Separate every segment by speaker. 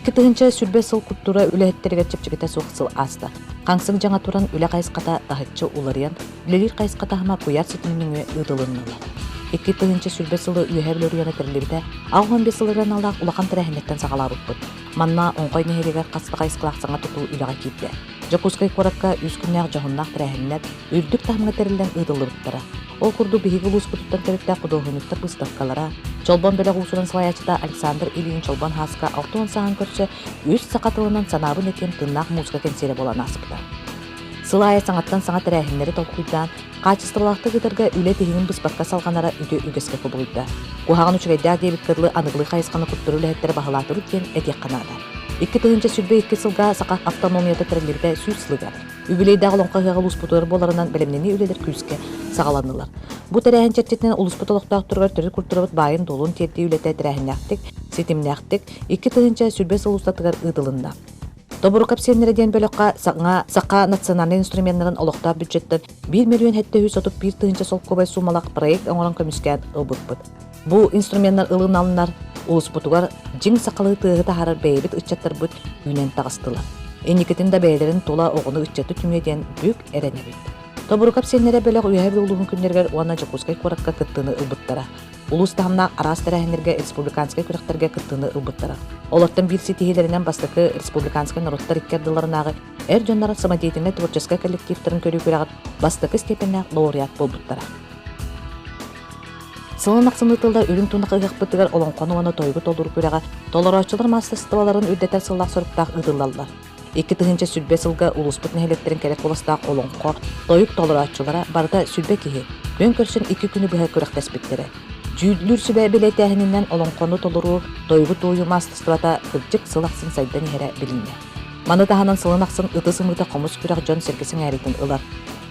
Speaker 1: 2020 сыл культура үлэһиттэригэр чэпчэкитэ суох сыл ааста. Хаҥсык дьаҥа туран үлэ хайысхата таһыччы уларыйан, үлэлиир хайысха таһыма куйаар ситимин нөҥүө ыытылыннылар. 2020 сылы Үөһээ Бүлүү оройуона тэриллибитэ 65 сылыгар аналлаах улахан тэрээһиннэртэн саҕалаабыппыт. Манна Оҥхой нэһилиэгэр хас да хайысхалаах саҥа тутуу үлэҕэ киирдэ. Дьокуускай куоракка үс күннээх дьоһуннаах тэрээһиннэр үрдүк таһымҥа тэриллэн ыытыллыбыттара. Ол курдук биһиги улууспутуттан төрүттээх худуоһунньуктар быыстапкалара, Чолбон бөлөх уусуран салайааччыта Александр Ильин Чолбон Һааска 60 сааһын көрсө үс саха тылынан санаабын этиэм тыыннаах музыка кэнсиэрэ буолан ааспыта. Сыл аайы саҥаттан саҥа тэрээһиннэри толкуйдаан, хаачыстыбалаахтык ыытарга үлэ тиһигин быспакка салҕанара үтүө үгэскэ кубулуйда. Куһаҕан үчүгэйдээх диэбиккэ дылы аныгылыы хайысханы куттар үлэһиттэрэ баһылаатыбыт диэн этиэххэ наада. 2022 сылга Саха автономията тэриллибитэ 100 сылыгар Үбүлүөйдээх Олоҥхо ыһыаҕа улууспутугар буоларынан бэлэмнэнии үлэлэр күүскэ саҕаланнылар. Бу тэрээһин чэрчитинэн улууспут олохтоохторугар төрүт культурабыт баайын-дуолун тиэрдии үлэтэ тэрээһиннээхтик, ситимнээхтик 2020 сыл устатыгар ыытылынна. Тобурукап сиэннэрэ диэн бөлөххө саҥа саха национальнай инструменнарын олохтоох бюджеттан 1 миллион 731 тыһыынча солкуобай суумалаах проект оҥорон көмүскээн ылбыппыт. Бу инструменнар ылыналлар улууспутугар дьиҥ сахалыы тыаһы таһаарар бэйэбит ыччаттарбыт үүнэн таҕыстылар. Инникитин да бэйэлэрин тула оҕону ыччаты түмүө диэн бүк эрэнэбит. Тобурукап сиэннэрэ бөлөх Үөһээ Бүлүү улууһун күннэригэр уонна Дьокуускай куоракка кыттыыны ылбыттара. Улуус таһымнаах араас тэрээһиннэргэ республиканскай күрэхтэргэ кыттыыны ылбыттара. Олортон биир ситиһиилэринэн бастакы республиканскай норуоттар икки ардыларынааҕы эр дьоннор самодеятельнай творческай коллективтарын көрүү күрэҕэр бастакы степеннээх лауреат буолбуттара. Сылын ахсын ыытыллар Үрүҥ тунах ыһыахпытыгар олоҥхону уонна тойугу толоруу күрэҕэ толорооччулар маастарыстыбаларын үрдэтэр сыллаах соруктаах ыытыллаллар. 2020 сылга улууспут нэһилиэктэрин кэрэ куоластаах олоҥхо, тойук толорооччулара барыта 120 киһи күөн көрсөн икки күнү быһа күрэхтэспиттэрэ. Дьүүллүүр сүбэ бэлиэтээһининэн олоҥхону толоруу, тойугу туойуу маастарыстыбата кырдьык сыл ахсын сайдан иһэрэ билиннэ. Маны таһынан сылын ахсын ытыс ымыыта хомус күрэх дьон сэргэ сэҥээриитин ылар.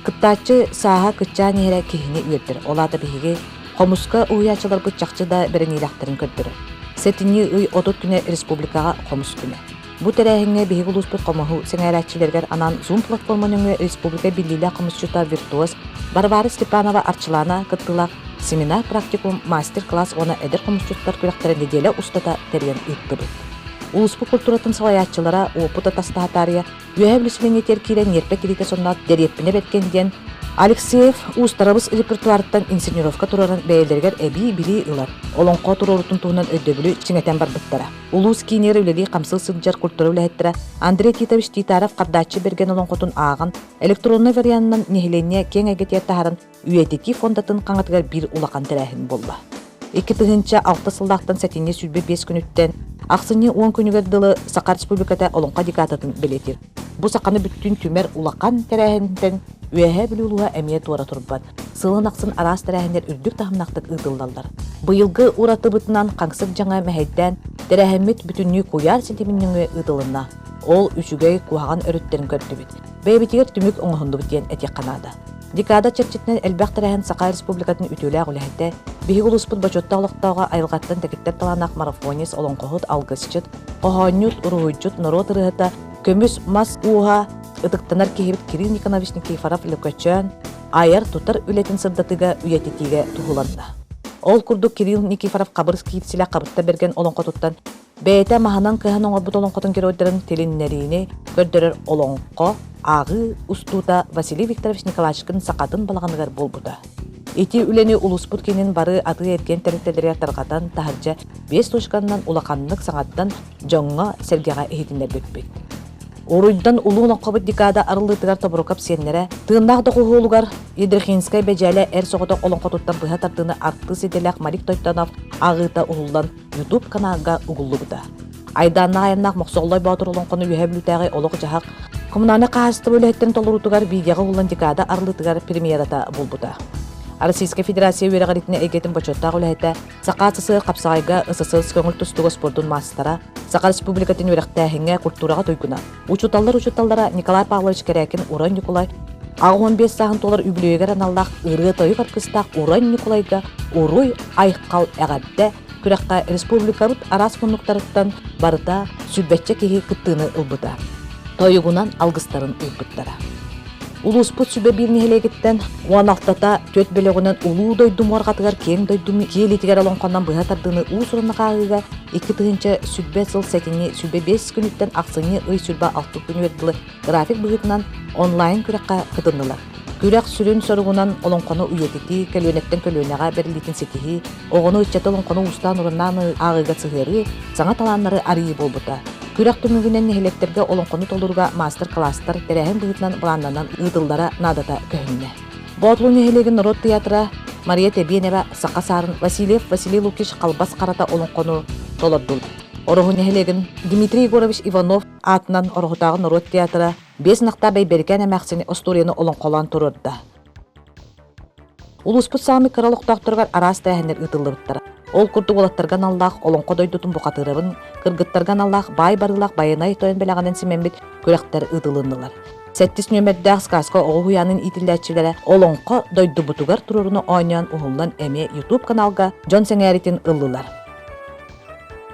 Speaker 1: Кыттааччы сааһа кыччаан иһэрэ киһини үөрдэр. Ол аата биһиги хомуска уһуйааччыларбыт чахчы да бэриниилээхтэрин көрдөрөр. Сэтинньи ый 30 күнэ республикаҕа хомус күнэ. Бу тэрээһиҥҥэ биһиги улууспут хомуһу сэҥээрээччилэригэр анаан Zoom платформа нөҥүө республика биллиилээх хомусчута виртуоз Варвара Степанова Арчылаана кыттыылаах семинар практикум мастер-класс уонна эдэр хомусчуттар күрэхтэрэ нэдиэлэ устата тэрийэн ыыттыбыт. Улууспут культуратын салайааччылара уопут атастаһа Үөһээ Бүлүү киирэн ньиэрпэ тириитэ сонноот дэриэппинэ бэркэн диэн Алексеев уустарабыс репертуарыттан инсценировка туруоран бэйэлэригэр эбии билии ылар, олоҥхо туруорутун туһунан өйдөбүлү чиҥэтэн барбыттара. Улуус киинигэр үлэлии-хамсыы сылдьар культура үлэһиттэрэ Андрей Титович Титаров Хардааччы Бэргэн олоҥхотун ааҕан, электроннай варианынан нэһилиэнньэ киэҥ эйгэтигэр таһааран үйэтитии фондатын хаҥатыгар биир улахан тэрээһин буолла. 2006 сыллаахтан сэтинньи 25 күнүттэн ахсынньы 10 күнүгэр дылы Саха Республиката Олоҥхо декадатын бэлиэтиир. Бу саханы бүттүүн түмэр улахан тэрээһинтэн Үөһээ Бүлүү улууһа эмиэ туора турбат. Сылын ахсын араас тэрээһиннэр үрдүк таһымнаахтык ыытыллаллар. Быйылгы уратыбытынан хаҥсык дьаҥа мэһэйдээн, тэрээһиммит бүтүннүү куйаар ситимин нөҥүө ыытылынна. Ол үчүгэй, куһаҕан өрүттэрин көрдүбүт. Бэйэбитигэр түмүк оҥоһуннубут диэн этиэххэ наада. Декада чэрчитинэн элбэх тэрээһин Саха Республикатын үтүөлээх үлэһитэ, биһиги улууспут бочуоттаах олохтооҕо айылҕаттан дэгиттэр талааннаах марафонец, олоҥхоһут, алгысчыт, хоһоонньут, уруһуйдьут, норуот ырыаһыта, көмүс мас ууһа, ытыктанар киһибит Кирилл Никонович Никифоров-Лөкөчөөн айар-тутар үлэтин сырдатыыга, үйэтитиигэ туһуланна. Ол курдук Кирилл Никифоров Хабырыс Киирсилэ Хабытта Бэргэн олоҥхотуттан Бэйэтэ маһынан кыһан оҥорбут олоҥхотун геройдарын тилиннэриини көрдөрөр олоҥхо ааҕыы устуута Василий Викторович Николаевичкын сахатын балаҕаныгар буолбута. Ити үлэни улууспут киинин бары атыы-эргиэн тэрилтэлэригэр тарҕатан, таһырдьа биэс точканан улаханнык саҥардан дьоҥҥо-сэргэҕэ иһитиннэрбиппит. Уруйдан улуу олоҥхобут декада арыллыытыгар Тобурукап сиэннэрэ тыыннаах доҕуһуолугар Ядрихинскай Бэдьээлэ эр соҕотох олоҥхотуттан быһа тардыыны артыыс идэлээх Марик Тойтонов ааҕыыта уһуллан YouTube каналга угуллубута. Айдааннаах айаннаах Мохсоҕоллой Боотур олоҥхону Үөһээ Бүлүүтээҕи олох-дьаһах коммунальнай хаһаайыстыба үлэһиттэрин толоруутугар видеоҕа уһуллан декада арыллыытыгар премьерата буолбута. Российскай Федерация үөрэҕириитин эйгэтин бочуоттаах үлэһитэ, Саха СССР хапсаҕайга СССР көҥүл тустууга спордун маастара, Саха Республикатын үөрэхтээһиҥҥэ культураҕа туйгуна, Учууталлар учууталлара Николай Павлович Кэрээкин Уран Ньукулай 85 сааһын туолар үбүлүөйүгэр аналлаах ырыа-тойук аргыстаах Уран Ньукулайга Уруй Айхал эҕэрдэ күрэххэ республикабыт араас муннуктарыттан барыта сүүрбэччэ киһи кыттыыны ылбыта. Тойугунан алгыстарын ыыппыттара. Улууспут сүбэ биир нэһилиэгиттэн 16-та түөрт бөлөҕүнэн улуу дойду муорҕатыгар киэҥ дойду киэлитигэр олоҥхонон быһа тардыыны уус-уран ааҕыыга 2020 сыл сэтинньи 25 күнүттэн ахсынньы ый 26 күнүгэр дылы график быһыытынан онлайн күрэххэ кытыннылар. Күрэх сүрүн соругунан олоҥхону үйэтитии, көлүөнэттэн көлүөнэҕэ бэриллиитин ситиһии, оҕону ыччаты олоҥхону уустаан-ураннаан ааҕыыга сыһыарыы, саҥа талааннары арыйыы буолбута. Күрэх түмүгүнэн нэһилиэктэргэ олоҥхону толорууга маастар-кылаастар тэрээһин быһыытынан былааннанан ыытыллара наадата көһүннэ. Боотулуу нэһилиэгин норуот тыйаатыра Мария Тэбиэнэбэ Саха Саарын Васильев Василий Лукич Халбас Харата олоҥхону толордулар. Ороһу нэһилиэгин Дмитрий Егорович Иванов аатынан Ороһутааҕы норуот театра биэс ынахтаах Бэйбэрикээн эмээхсини остуоруйаны олоҥхолоон туруорда. Улууспут саамай кыра олохтоохторугар араас тэрээһиннэр ыытыллыбыттара. Ол курдук уолаттарга аналлаах Олоҥхо дойдутун бухатыырабын, кыргыттарга аналлаах баай барыылаах байанай тойон бэлэҕинэн симэммит күрэхтэр ыытылыннылар. Сэттис нүөмэрдээх сказка оҕо уһуйаанын иитиллээччилэрэ Олоҥхо дойдубутугар туруоруну оонньоон уһуллан эмиэ YouTube каналга дьон сэҥээритин ыллылар.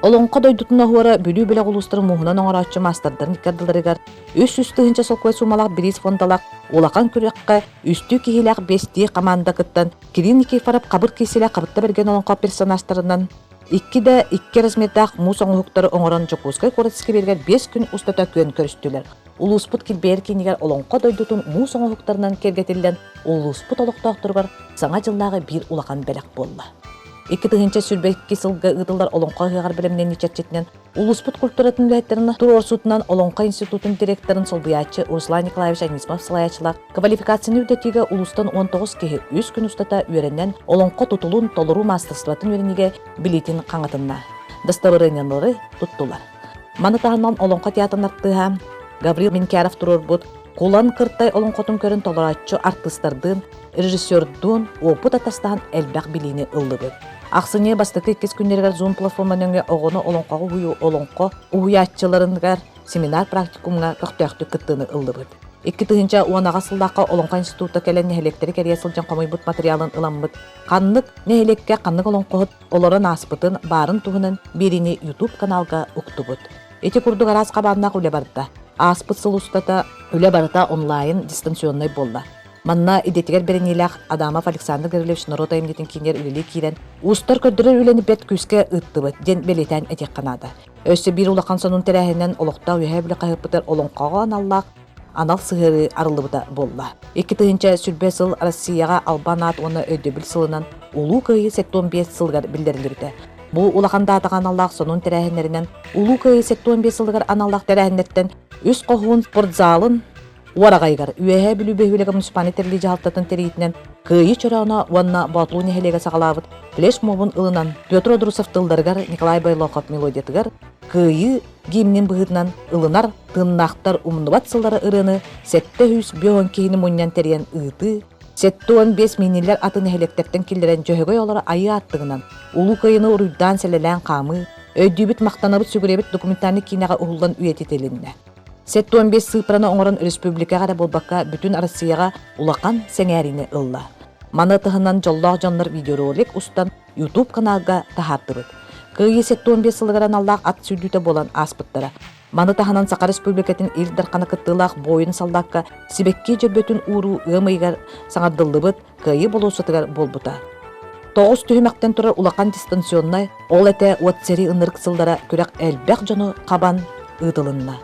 Speaker 1: Олоҥхо дойдутун оһуора Бүлүү бөлөх улуустарын муоһунан оҥорооччу маастардарын икки ардыларыгар 300 тыһыынча солкуой суумалаах бириис фондалаах улахан күрэххэ үстүү киһилээх биэстии хамаанда кыттан Кирилл Никифоров хабыр киисэлээх Хабытта Бэргэн олоҥхо персонажтарынан икки да икки размердаах муус оҥоһуктары оҥорон Дьокуускай куорат искибиэригэр 5 күн устата күөн көрүстүлэр. Улууспут килбиэр киинигэр олоҥхо дойдутун муус оҥоһуктарынан киэргэтиллэн улууспут олохтоохторугар Саҥа дьыллааҕы биир улахан бэлэх буолла. 2022 сылга ыытыллар Олоҥхо ыһыаҕар бэлэмнэнии чэрчитинэн Улууспут культуратын үлэһиттэрин туруорсуутунан Олоҥхо институтун директорын солбуйааччы Руслан Николаевич Анисимов салайааччылаах квалификацияны үрдэтиигэ улуустан 19 киһи үс күн устата үөрэнэн олоҥхо тутулун толоруу маастарыстыбатын үөрэниигэ билиитин хаҥатынна. Дастабырыанньалары туттулар. Маны таһынан Олоҥхо театрын артыыһа Гаврил Минкяров туруорбут Кулан Кыртай олоҥхотун көрөн толорооччу артыыстардыын режиссердуун уопут атастаһан элбэх билиини ыллыбыт. Ахсынньы бастакы иккис күннэригэр Zoom платформа нөҥүө оҕону олоҥхоҕо уһуйуу олоҥхо уһуйааччыларыгар семинар практикумҥа көхтөөхтүк кыттыыны ыллыбыт. 2018 сыллаахха Олоҥхо института кэлэн нэһилиэктэри кэрийэ сылдьан хомуйбут материалын ыламмыт, ханнык нэһилиэккэ ханнык олоҥхоһут олорон ааспытын, баарын туһунан биэриини YouTube каналга уктубут. Ити курдук араас хабааннаах үлэ барда. Ааспыт сыл устата үлэ барыта онлайн дистанционнай буолла. Манна идэтигэр бэриниилээх Адамов Александр Гаврильевич норуот айымньытын киинигэр үлэлии киирэн, уустар көрдөрөр үлэни бэрт күүскэ ыыттыбыт диэн бэлиэтээн этиэххэ наада. Өссө биир улахан сонун тэрээһинэн олохтоох Үөһээ Бүлүү хаһыаппытыгар олоҥхоҕо аналлаах анал сыһыарыы арыллыбыта буолла. 2020 сыл Россияҕа Албан аат уонна өйдөбүл сылынан Улуу Кыайыы 75 сылыгар биллэриллибитэ. Бу улахан даатаҕа аналлаах сонун тэрээһиннэринэн Улуу Кыайыы 75 сылыгар аналлаах тэрээһиннэртэн үс хоһуун спортзалын Уораҕайыгар Үөһээ Бүлүү бөһүөлэгэ муниципальнай тэриллии дьаһалтатын тэрийиитинэн Кыайыы Чорооно уонна Боотулуу нэһилиэгэ саҕалаабыт флеш-мобун ылынан Петр Одрусов тылларыгар Николай Бойлохов мелодиятыгар Кыайыы гимнин быһыытынан ылынар тыыннаахтар умнубат сыллара ырыаны 750 киһини мунньан тэрийэн ыытыы, 75 мииниллэр атын нэһилиэктэртэн киллэрэн Дьөһөгөй олоро айыы ааттыгынан Улуу Кыайыыны уруйдаан сэлэлээн хаамыы, өйдүүбүт махтанабыт сүгүрүйэбит документальнай киинэҕэ уһуллан үйэтитилиннэ. 75 сыыппараны оҥорон республикаҕа эрэ буолбакка, бүтүн Россияҕа улахан сэҥээриини ылла. Маны таһынан дьоллоох дьоннор видеоролик устан YouTube каналга таһаардыбыт. Кыайыы 75 сылыгар аналлаах ат сүүрдүүтэ буолан ааспыттара. Маны таһынан Саха Республикатын Ил Дархана кыттыылаах буойун саллаакка сибэкки дьөрбөтүн ууруу ыам ыйыгар саҥардыллыбыт Кыайыы болуоссатыгар буолбута. Тоҕус түһүмэхтэн турар улахан дистанционнай, ол этэ уот сэрии ынырык сыллара күрэх элбэх дьону хабан ыытылынна.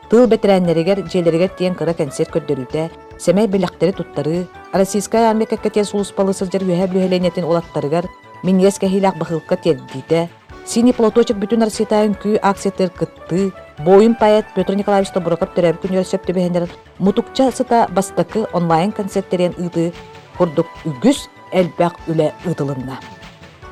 Speaker 1: Тыыл бэтэрээннэригэр дьиэлэригэр тиийэн кыра кэнсиэр көрдөрүүтэ, сэмэй бэлэхтэри туттарыы, Российскай армия кэккэтигэр сулууспалыы сылдьар Үөһээ Бүлүү сэлиэнньэтин уолаттарыгар минньигэс кэһиилээх баһыылка тиэрдиитэ, Синий платочек бүтүн Россиятааҕы үҥкүү акциятыгар кыттыы, буойун поэт Петр Николаевич Тобуроков төрөөбүт күнүгэр сөп түбэһиннэрэн Мутукча сыта бастакы онлайн-концертэрин ыытыы курдук үгүс элбэх үлэ ыытылынна.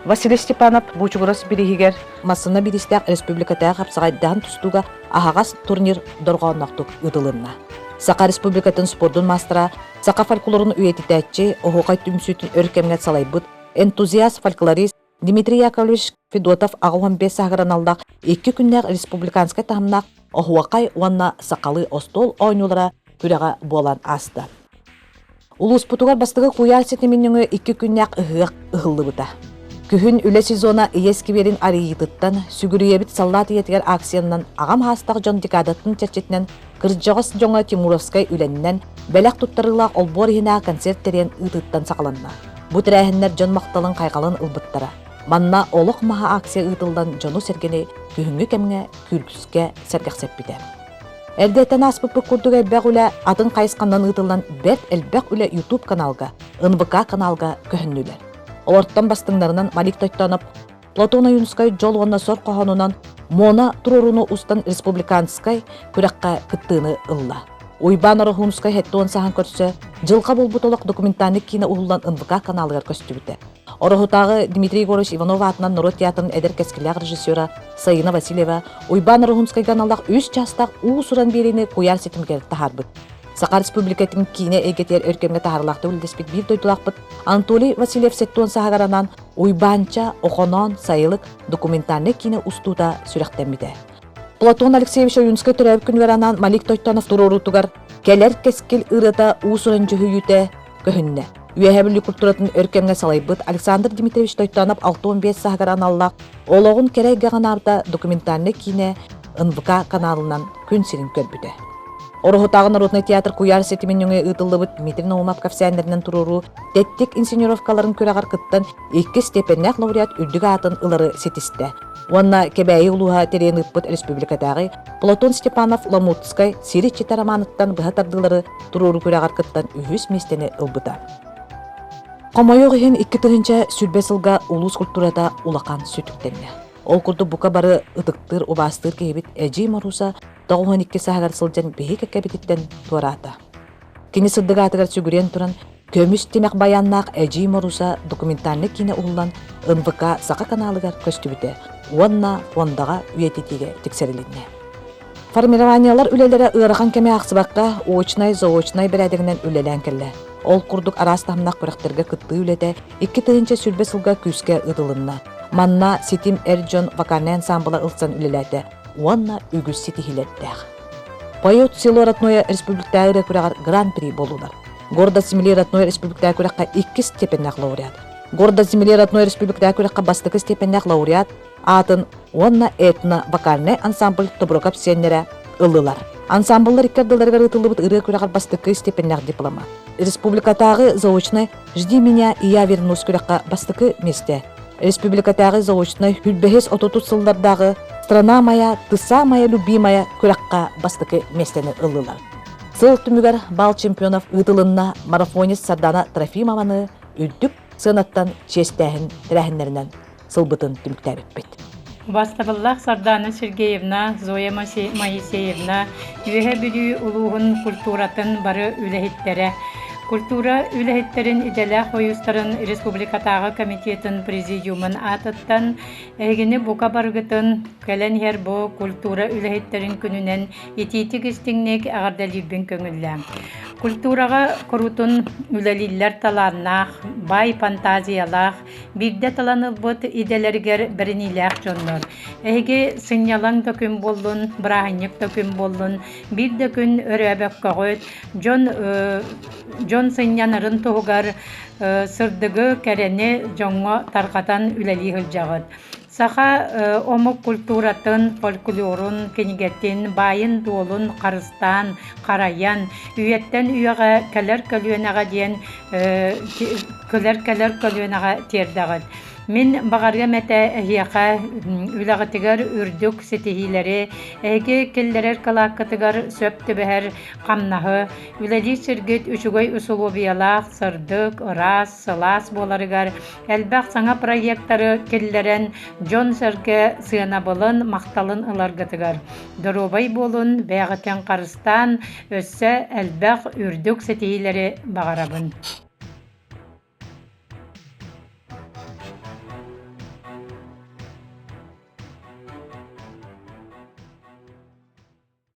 Speaker 1: Василий Степанов Буучугурас бирииһигэр массыына бириистээх республикатааҕы хапсаҕайдаһан тустууга аһаҕас турнир дорҕоонноохтук ыытылынна. Саха Республикатын спордун маастара, саха фольклорун үйэтитээччи, оһуохай түмсүүтүн өр кэмҥэ салайбыт энтузиаст-фольклорист Дмитрий Яковлевич Федотов 85 сааһыгар аналлаах икки күннээх республиканскай таһымнаах оһуохай уонна сахалыы остуол оонньуулара күрэҕэ буолан ааста. Улууспутугар бастакы куйаар ситимин нөҥүө икки күннээх ыһыах ыһыллыбыта. Күһүн үлэ сезона Ийэ искибиэрин арыйыытыттан сүгүрүйэбит саллаат ийэтигэр акциянан аҕам хаастаах дьон декадатын чэрчитинэн кырдьаҕас дьоҥо Тимуровскай үлэннэн бэлэх туттарыылаах олбуор иһинээҕи концерт тэрийэн ыытыыттан саҕаланна. Бу тэрээһиннэр дьон махталын хайҕалын ылбыттара. Манна Олох маһа акция ыытыллан дьону-сэргэни күһүҥҥү кэмҥэ күргүскэ сэргэхсэппитэ. Эрдэттэн ааспыппыт курдук элбэх үлэ атын хайысханан ыытыллан бэрт элбэх үлэ YouTube каналга, НВК каналга көһүннүлэр. Олортон бастыҥнарынан Малик Тойтонов Платон Ойуунускай дьол уонна сор хоһоонунан Мона туруорууну устан республиканскай күрэххэ кыттыыны ылла. Уйбаан Ороһуунскай 70 саһан көрсө Дьылҕа буолбут олох документальнай киинэ уһуллан НВК каналыгар көстүбүтэ. Ороһутааҕы Дмитрий Егорович Иванов аатынан норуот театрын эдэр кэскиллээх режиссера Саина Васильева Уйбаан Ороһуунскайга аналлаах үс чаастаах уус-уран биэриини куйаар ситимигэр таһаарбыт. Саха Республикатын киинэ эйгэтигэр өр кэмҥэ таһаарылаахтык үлэлэспит биир дойдулаахпыт Анатолий Васильев 70 сааһыгар анаан Уйбаанча, Охоноон, Сайылык документальнай киинэ устуута сүрэхтэммитэ. Платон Алексеевич Ойуунскай төрөөбүт күнүгэр анаан Малик Тойтонов туруоруутугар «Кэлэр кэскил ырыата уус-уран дьүһүйүүтэ» көһүннэ. Үөһээ Бүлүү культуратын өр кэмҥэ салайбыт Александр Дмитриевич Тойтонов 65 сааһыгар аналлаах «Олоҕун кэрэ эйгэҕэ анаабыта» документальнай киинэ НВК каналынан күн сирин көрбүтэ. Ороһутааҕы народнай театр куйаар ситимин нөҥүө ыытыллыбыт Дмитрий Наумов кэпсээннэринэн туруоруу тэттик инсценировкаларын күрэҕэр кыттан иккис степеннээх лауреат үрдүк аатын ылары ситистэ. Уонна Кэбээйи улууһа тэрийэн ыыппыт республикатааҕы Платон Степанов Ламутскай Сири иччитэ романыттан быһа тардыылары туруоруу күрэҕэр кыттан үһүс миэстэни ылбыта. Хомойуох иһин 2020 сылга улуус культурата улахан сүтүктэннэ. Ол курдук бука бары ытыктыыр, убаастыыр киһибит Эдьиий Моруса 92 сааһыгар сылдьан биһи кэккэбититтэн туораата. Кини сырдык аатыгар сүгүрүйэн туран, көмүс тимэх баяннаах Эдьиий Моруса документальнай киинэ уһуллан НВК Саха каналыгар көстүбүтэ уонна фондаҕа үйэтитиигэ тиксэрилиннэ. Формированиелар үлэлэрэ ыарахан кэми аахсыбакка, очнай, заочнай бэрээдэгинэн үлэлээн кэллэ. Ол курдук араас таһымнаах күрэхтэргэ кыттыы үлэтэ 2020 сылга күүскэ ыытылынна. Манна ситим эр дьон вокальнай ансаамбыла ылсан үлэлээтэ уонна үгүс ситиһиилэрдээх. Поет село родное республиктааҕы ырыа күрэҕэр гран-при буоллулар. Гордость земли родной республиктааҕы күрэххэ иккис степеннээх лауреат. Гордость земли родной республиктааҕы күрэххэ бастакы степеннээх лауреат аатын уонна этно-вокальнай ансамбль Тобурокап сиэннэрэ ыллылар. Ансамбллар икки ардыларыгар ыытыллыбыт ырыа күрэҕэр бастакы степеннээх диплома. Республикатааҕы заочнай «Жди меня, и я вернусь» күрэххэ бастакы миэстэ. Республикатааҕы заочнай хүлбэһис отутус сыллардааҕы «Страна моя, ты самая любимая» күрэххэ бастакы миэстэни ыллылар. Сыл түмүгэр бал чемпионов ыытылынна марафонист Сардана Трофимованы үрдүк сыанаттан чиэстээһин тэрээһиннэринэн сылбытын түмүктээбиппит.
Speaker 2: Убаастабыллаах Сардаана Сергеевна, Зоя Моисеевна, Үөһээ Бүлүү улууһун культуратын бары үлэһиттэрэ, культура үлэһиттэрин идэлээх ойуустарын республикатааҕы комитетын президиумун аатыттан эһигини бука барыгытын кэлэн иһэр бу культура үлэһиттэрин күнүнэн итиитик истиҥник эҕэрдэлиирбин көҥүллээҥ. Культураҕа куруутун үлэлииллэр талааннаах, баай фантазиялаах, биирдэ талан ылбыт идэлэригэр бэриниилээх дьоннор. Эһиги сынньалаҥ да күн буоллун, бырааһынньык да күн буоллун, биир да күн өрөөбөккөҕүт, дьон дьон сынньанарын туһугар сырдыгы, кэрэни дьоҥҥо тарҕатан үлэлии сылдьаҕыт. Саха омук культуратын, фольклорун, кинигэтин, баайын-дуолун харыстаан, харайан, үйэттэн үйэҕэ кэлэр көлүөнэҕэ диэн кэлэр-кэлэр көлүөнэҕэ тиэрдэҕит. Мин баҕарыам этэ эһиэхэ үлэҕитигэр үрдүк ситиһиилэри, эһиги киллэрэр кылааккытыгар сөп түбэһэр хамнаһы, үлэлиир сиргит үчүгэй усулуобуйалаах, сырдык, ыраас, сылаас буоларыгар элбэх саҥа проектары киллэрэн дьон-сэргэ сыанабылын, махталын ыларгытыгар. Доруобай буолун, бэйэҕитин харыстаан, өссө элбэх үрдүк ситиһиилэри баҕарабын.